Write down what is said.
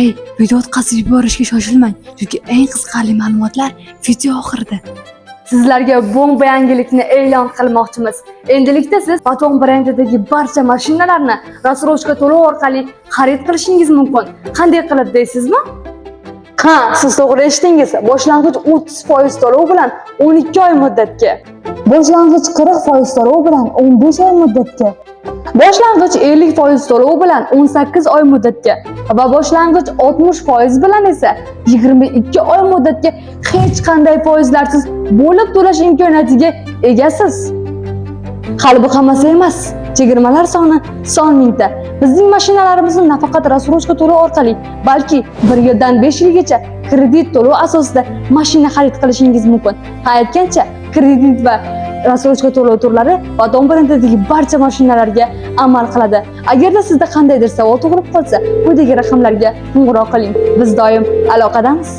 Ey, video o'tkazib yuborishga shoshilmang, chunki eng qiziqarli ma'lumotlar video oxirida. Sizlarga bomba yangilikni e'lon qilmoqchimiz. Endilikda siz Baton brendidagi barcha mashinalarni рассрочка to'lov orqali xarid qilishingiz mumkin. Qanday qilib deysizmi? Ha, siz to'g'ri eshitdingiz. Boshlang'ich 30% to'lov bilan 12 oy muddatga. Boshlang'ich 40% to'lov bilan 15 oy muddatga. Boshlang'ich 50% to'lov bilan 18 oy muddatga va boshlang'ich 60% bilan esa 22 oy muddatga hech qanday foizlarsiz bo'lib to'lash imkoniyatiga egasiz. Hali bu hammasi emas. Chegirmalar soni son mingta. Bizning mashinalarimizni nafaqat рассрочка to'lov orqali, balki 1 yildan 5 yilgacha kredit to'lov asosida mashina xarid qilishingiz mumkin. Ha, aytgancha, kredit va рассрочка to'lov turlari Baton brendidagi barcha mashinalarga amal qiladi. Agarda sizda qandaydir savol tug'ilib qolsa, quyidagi raqamlarga qo'ng'iroq qiling. Biz doim aloqadamiz.